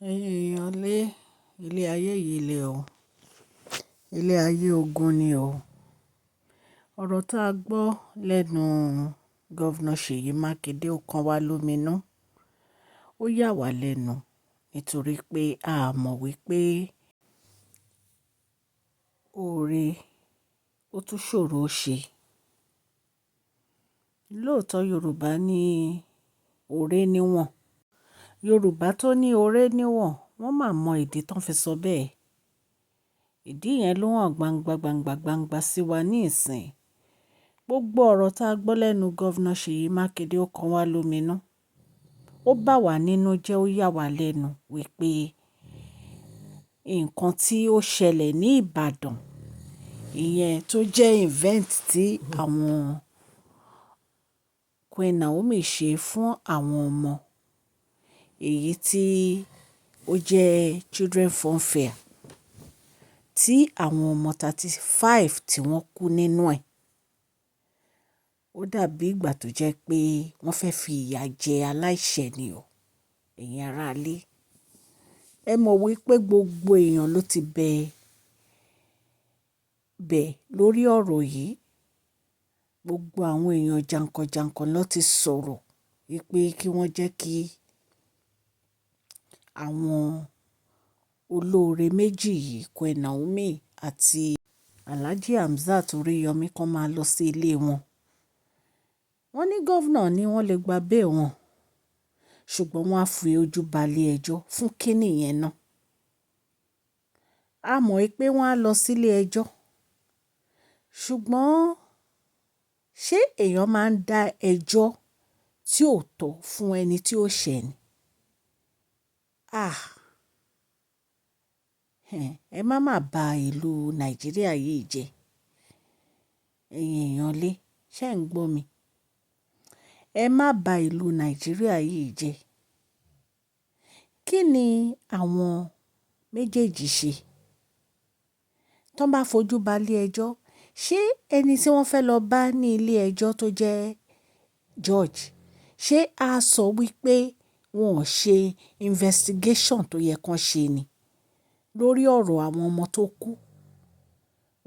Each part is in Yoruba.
Ẹ̀yin èèyàn lé, ilé ayé yìí le o. Ilé ayé ogun ni o. Ọ̀rọ̀ tá a gbọ́ lẹ́nu Governor Seyi Makinde ó kan wá lómìnú. Ó yà wá lẹ́nu nítorí pé a mọ̀ wípé oore ó tún ṣòro ṣe. Lóòótọ́ Yorùbá ní oore níwọ̀n. Yorùbá tó ní oore níwọ̀n, wọ́n máa mọ ìdí tó fi sọ bẹ́ẹ̀. Ìdí yẹn ló hàn gbangba, gbangba, gbangba sí wa ní ìsìn. Gbogbo ọ̀rọ̀ tá a gbọ́ lẹ́nu Governor Seyi Makinde ó kan wá lómìnú. Ó bà wá nínú jẹ́ ó yà wá lẹ́nu wípé nǹkan tí ó ṣẹlẹ̀ ní Ìbàdàn, ìyẹn tó jẹ́ event tí àwọn Queen Naomi ṣe fún àwọn ọmọ, èyí tí ó jẹ́ Children Fun Fair, tí àwọn ọmọ 35 tí wọ́n kú nínú ẹ̀. Ó dàbí ìgbà tó jẹ́ pé wọ́n fẹ́ fi ìyà jẹ aláìṣẹ̀ ni o, ẹ̀yin ará ilé. Ẹ mọ̀ wípé gbogbo èèyàn ló ti bẹ bẹ̀ lórí ọ̀rọ̀ yìí. Gbogbo àwọn èèyàn jànkànjànkàn ló ti sọ̀rọ̀ wípé kí wọ́n jẹ́ kí àwọn olóore méjì yìí, Queen Naomi àti Alhaji Hamzat Oriyomi, kan máa lọ sí ilé wọn. Wọ́n ní governor ní wọ́n lè gba bail wọn, ṣùgbọ́n wọ́n á fi ojú balẹ̀ ẹjọ́ fún kíni yẹn náà. A mọ̀ wípé wọ́n á lọ sí ilé ẹjọ́, ṣùgbọ́n ṣé èèyàn máa ń dá ẹjọ́ tí ò tọ́ fún ẹni tí ó ṣẹ̀ ni? Ah! Ẹ má má ba ìlú Nàìjíríà yìí jẹ́. Ẹ̀yin èèyàn lé, ṣé ń gbọ́ mi? Ẹ má ba ìlú Nàìjíríà yìí jẹ́. Kí ni àwọn méjèèjì ṣe? Tí wọ́n bá fojú balẹ̀ ẹjọ́, ṣé ẹni tí wọ́n fẹ́ lọ bá ní ilé ẹjọ́ tó jẹ́ judge, ṣé a sọ wípé wọn ò ṣe investigation tó yẹ kí wọ́n ṣe ni lórí ọ̀rọ̀ àwọn ọmọ tó kú?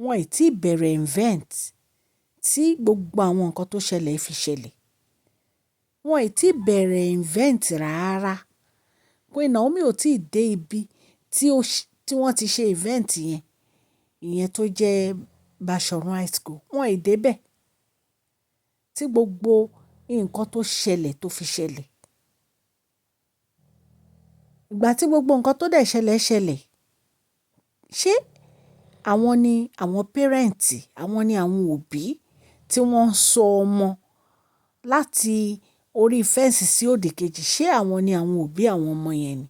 Wọn ì tí bẹ̀rẹ̀ event tí gbogbo àwọn nǹkan tó ṣẹlẹ̀ fi ṣẹlẹ̀. Wọn ì tí bẹ̀rẹ̀ event rárá. Queen Naomi ò tí dé ibi tí wọ́n ti ṣe event yẹn, ìyẹn tó jẹ́ Bashorun High School. Wọn ì dé bẹ̀ tí gbogbo nǹkan tó ṣẹlẹ̀ tó fi ṣẹlẹ̀. Ìgbà tí gbogbo nǹkan tó dẹ̀ ṣẹlẹ̀ ṣẹlẹ̀, ṣé àwọn ni àwọn parent, àwọn ni àwọn òbí tí wọ́n ń sọ ọmọ láti orí fence sí òdì kejì, ṣé àwọn ni àwọn òbí àwọn ọmọ yẹn ni?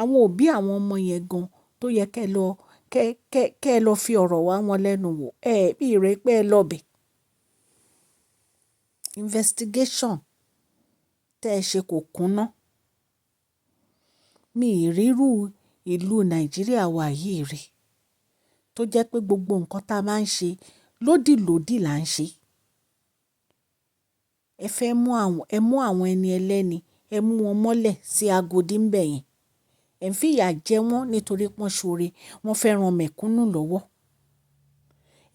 Àwọn òbí àwọn ọmọ yẹn gan tó yẹ kí ẹ lọ, kẹ́, kẹ́, kẹ́ ẹ lọ fi ọ̀rọ̀ wá wọn lẹ́nu wò. Ẹ bí ìrẹ́ pé ẹ lọ bẹ̀. Investigation tí ẹ ṣe kò kúnná. Mi ì ríru ìlú Nàìjíríà wa yìí rí, tó jẹ́ pé gbogbo nǹkan tí a máa ń ṣe lódìlódì là ń ṣe. Ẹ fẹ́ mú àwọn, ẹ mú àwọn ẹni ẹlẹ́ni, ẹ mú wọn mọ́lẹ̀ sí Agodi ńbẹ̀ yẹn. Ẹ ń fi ìyà jẹ wọ́n nítorí pé wọ́n ṣoore, wọ́n fẹ́ ran mẹ̀kúnnù lọ́wọ́.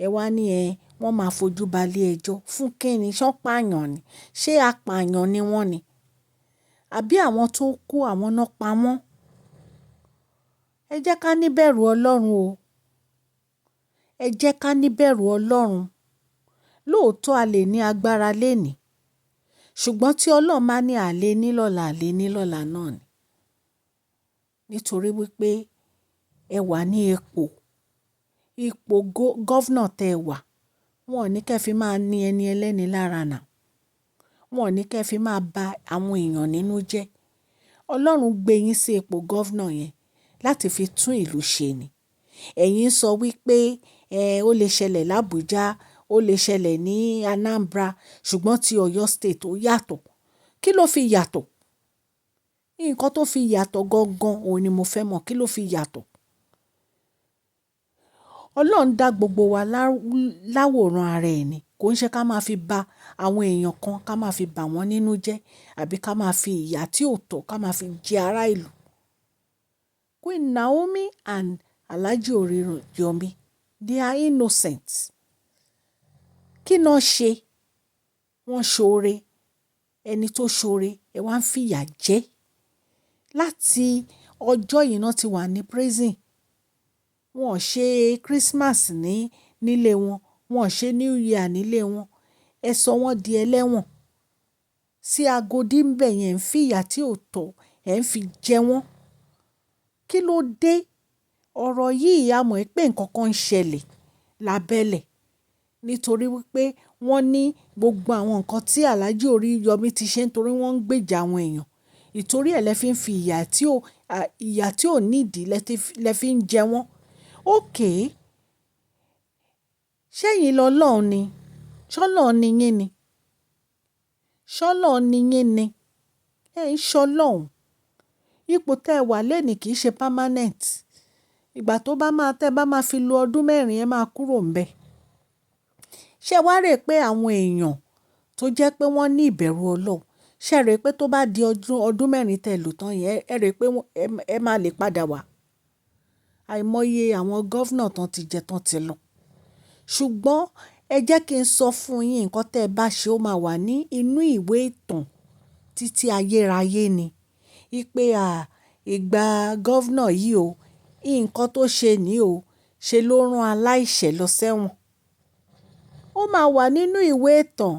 Ẹ wá ní ẹ, wọ́n máa fojú balẹ̀ ẹjọ́ fún kíni? Ṣé wọ́n pààyàn ni? Ṣé apààyàn ni wọ́n ni? Àbí àwọn tó kú àwọn náà pa wọ́n? Ẹ jẹ́ ká níbẹ̀rù Ọlọ́run o. Ẹ jẹ́ ká níbẹ̀rù Ọlọ́run. Lóòótọ́ a lè ní agbára léèní, ṣùgbọ́n tí Ọlọ́run bá ní a lè ní lọ́la, a lè ní lọ́la náà ni. Nítorí wípé ẹ wà ní ipò, ipò governor tẹ wà. Wọn ò ní kí ẹ fi máa ní ẹni ẹlẹ́ni lára now. Wọn ò ní kí ẹ fi máa ba àwọn èèyàn nínú jẹ́. Ọlọ́run gbé yín sí ipò governor yẹn láti fi tún ìlú ṣe ni. Ẹ̀yin ń sọ wípé ẹ, ó lè ṣẹlẹ̀ l'Abuja, ó lè ṣẹlẹ̀ ní Anambra, ṣùgbọ́n tí Oyo State ó yàtọ̀. Kí ló fi yàtọ̀? Nǹkan tó fi yàtọ̀ gangan òun ni mo fẹ́ mọ̀. Kí ló fi yàtọ̀? Ọlọ́run dá gbogbo wa láwòrán ara ẹni. Kò ń ṣe ká máa fi ba àwọn èèyàn kan, ká máa fi bà wọ́n nínú jẹ́, àbí ká máa fi ìyà tí ò tọ́ ká máa fi jẹ ará ìlú. Queen Naomi and Alhaji Oriyomi, they are innocent. Kí náà ṣe? Wọ́n ṣoore. Ẹni tó ṣoore, ẹ wá ń fìyà jẹ. Láti ọjọ́ yìí náà ti wà ní prison. Wọn ò ṣe Christmas ní nílé wọn, wọn ò ṣe New Year nílé wọn. Ẹ sọ wọ́n di ẹlẹ́wọ̀n. Sí Agodi ń bẹ̀ yẹn, ń fìyà tí ò tọ́, ẹ ń fi jẹ wọ́n. Kí ló dé? Ọ̀rọ̀ yìí, a mọ̀ pé nǹkan kan ń ṣẹlẹ̀ lábẹ́lẹ̀. Nítorí wípé wọ́n ní gbogbo àwọn nǹkan tí Alhaji Oriyomi ti ṣe nítorí wọ́n ń gbèjà àwọn èèyàn. Ìtorí ẹ lẹ fi ń fi ìyà tí ò nídìí lẹ fi ń jẹ wọ́n. Okay. Ṣé ẹ̀yin lọlọ́run ni? Ṣọ́lọ́run ni yín ni? Ṣọ́lọ́run ni yín ni? Ẹ ń ṣọlọ́run. Ipò tẹ wà lónìí kì í ṣe permanent. Ìgbà tó bá máa tẹ́ bá máa fi lo ọdún 4, ẹ máa kúrò níbẹ̀. Ṣé wàá rò pé àwọn èèyàn tó jẹ́ pé wọ́n ní ìbẹ̀rù Ọlọ́run, ṣé ẹ rò pé tó bá di ọdún 4 tẹ lò tán yẹn, ẹ rò pé ẹ máa lè padà wá? Àìmọye àwọn governor tán ti jẹ tán ti lọ. Ṣùgbọ́n ẹ jẹ́ kí n sọ fún yín, nǹkan tẹ́ ẹ bá ṣe, ó máa wà ní inú ìwé ìtàn títí ayérayé ni. Wípé à, ìgbà governor yìí o, nǹkan tó ṣe ní o, ṣe ló rán aláìṣẹ̀ lọ sẹ́wọ̀n. Ó máa wà nínú ìwé ìtàn.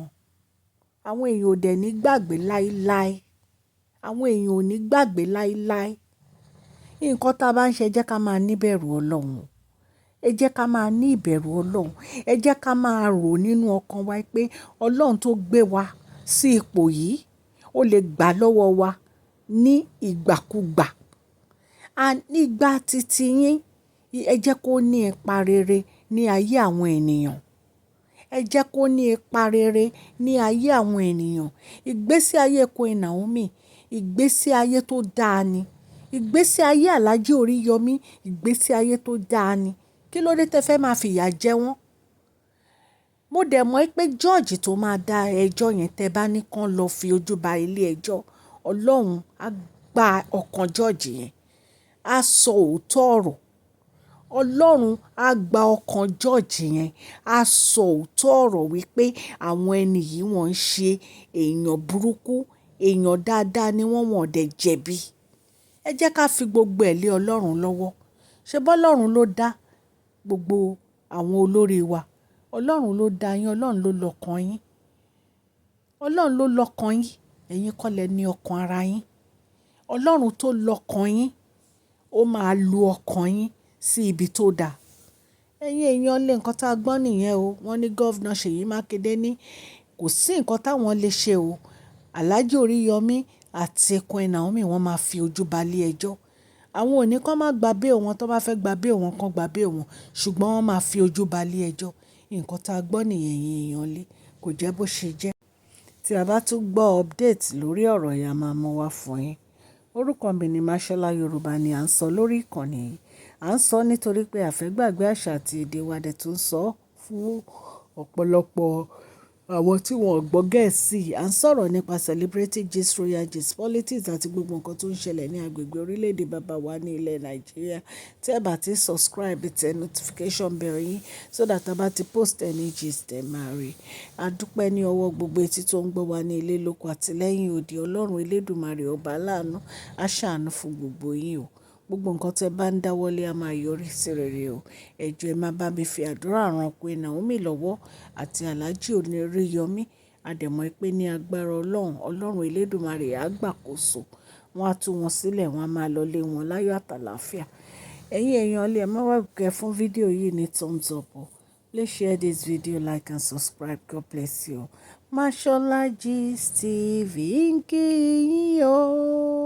Àwọn èèyàn ò dẹ̀ ní gbàgbé láíláí. Àwọn èèyàn ò ní gbàgbé láíláí. Nǹkan tí a bá ń ṣe, ẹ jẹ́ ká máa ní ìbẹ̀rù Ọlọ́run. Ẹ jẹ́ ká máa ní ìbẹ̀rù Ọlọ́run. Ẹ jẹ́ ká máa rò nínú ọkàn wa pé Ọlọ́run tó gbé wa sí ipò yìí, ó lè gbà lọ́wọ́ wa ní ìgbàkúgbà. And nígbà titi yín, ẹ jẹ́ kó ní ipa rere ní ayé àwọn ènìyàn. Ẹ jẹ́ kó ní ipa rere ní ayé àwọn ènìyàn. Ìgbésí ayé Queen Naomi, ìgbésí ayé tó dáa ni. Ìgbésí ayé Alhaji Oriyomi, ìgbésí ayé tó dáa ni. Kí ló dé tí ẹ fẹ́ máa fi ìyà jẹ wọ́n? Mo dẹ̀ mọ̀ pé judge tó máa dá ẹjọ́ yẹn, tẹ bá ní kí wọ́n lọ fi ojú ba ilé ẹjọ́, Ọlọ́run á gba ọkàn judge yẹn, á sọ òótọ́ ọ̀rọ̀. Ọlọ́run á gba ọkàn judge yẹn, á sọ òótọ́ ọ̀rọ̀ wípé àwọn ẹni yìí wọ́n ń ṣe èèyàn burúkú, èèyàn dáadáa ni wọ́n, wọ́n dẹ̀ jẹ̀bi. Ẹ jẹ́ ká fi gbogbo ẹ̀ lé Ọlọ́run lọ́wọ́. Ṣé bọ́ Ọlọ́run ló dá gbogbo àwọn olórí wa? Ọlọ́run ló dá yín, Ọlọ́run ló lọ́kàn yín. Ọlọ́run ló lọ́kàn yín, ẹ̀yin kọ́ lẹ ní ọkàn ara yín. Ọlọ́run tó lọ́kàn yín, ó máa lu ọkàn yín sí ibi tó da. Ẹ̀yin èèyàn lé, nǹkan tí a gbọ́ nìyẹn o. Wọ́n ní Governor Seyi Makinde ní kò sí nǹkan táwọn lè ṣe o. Alhaji Oriyomi àti Queen Naomi, wọ́n máa fi ojú ba ilé ẹjọ́. Àwọn ò ní kó má gba bail wọn, tó bá fẹ́ gba bail wọn, kan gba bail wọn, ṣùgbọ́n wọ́n máa fi ojú ba ilé ẹjọ́. Nǹkan tí a gbọ́ nìyẹn, ẹ̀yin èèyàn lé, kò jẹ́ bó ṣe jẹ́. Tí a bá tún gbọ́ update lórí ọ̀rọ̀ yìí, a máa mú wá fún yín. Orúkọ mi ni Mashola. Yorùbá ni à ń sọ lórí ìkànnì yìí. À ń sọ nítorí pé a fẹ́ gbàgbé àṣà àti èdè wa, dẹ̀ tún sọ fún ọ̀pọ̀lọpọ̀ àwọn tí wọ́n ò gbọ́ Gẹ̀ẹ́sì. À ń sọ̀rọ̀ nípa celebrity gist, royal gist, politics àti gbogbo nǹkan tó ń ṣẹlẹ̀ ní agbègbè orílẹ̀-èdè bàbá wa ní ilẹ̀ Nàìjíríà. Tí ẹ bá ti subscribe, tẹ notification bell yín so that a bá ti post any gist, ẹ máa rí. A dúpẹ́ ní ọwọ́ gbogbo etí tó ń gbọ́ wa ní ilé lóko àti lẹ́yìn odi. Ọlọ́run Elédùmarè ọba aláàánú, á ṣàánú fún gbogbo yín o. Gbogbo nǹkan tí ẹ bá ń dáwọ́lé a máa yọrí sí rere o. Ẹ jọ̀ọ́, ẹ máa bá mi fi àdúrà ran Queen Naomi lọ́wọ́ àti Alhaji Oriyomi. A dẹ̀ mọ̀ pé ní agbára Ọlọ́run, Ọlọ́run Elédùmarè á gbàkóso. Wọ́n á tú wọn sílẹ̀, wọ́n á máa lọlé wọn láyọ̀ àtàlàáfíà. Ẹ̀yin èèyàn lé, ẹ má gbàgbé fún fídíò yìí ní thumbs up o. Please share this video, like and subscribe. God bless you. Mashola Gist TV ń kí yín o.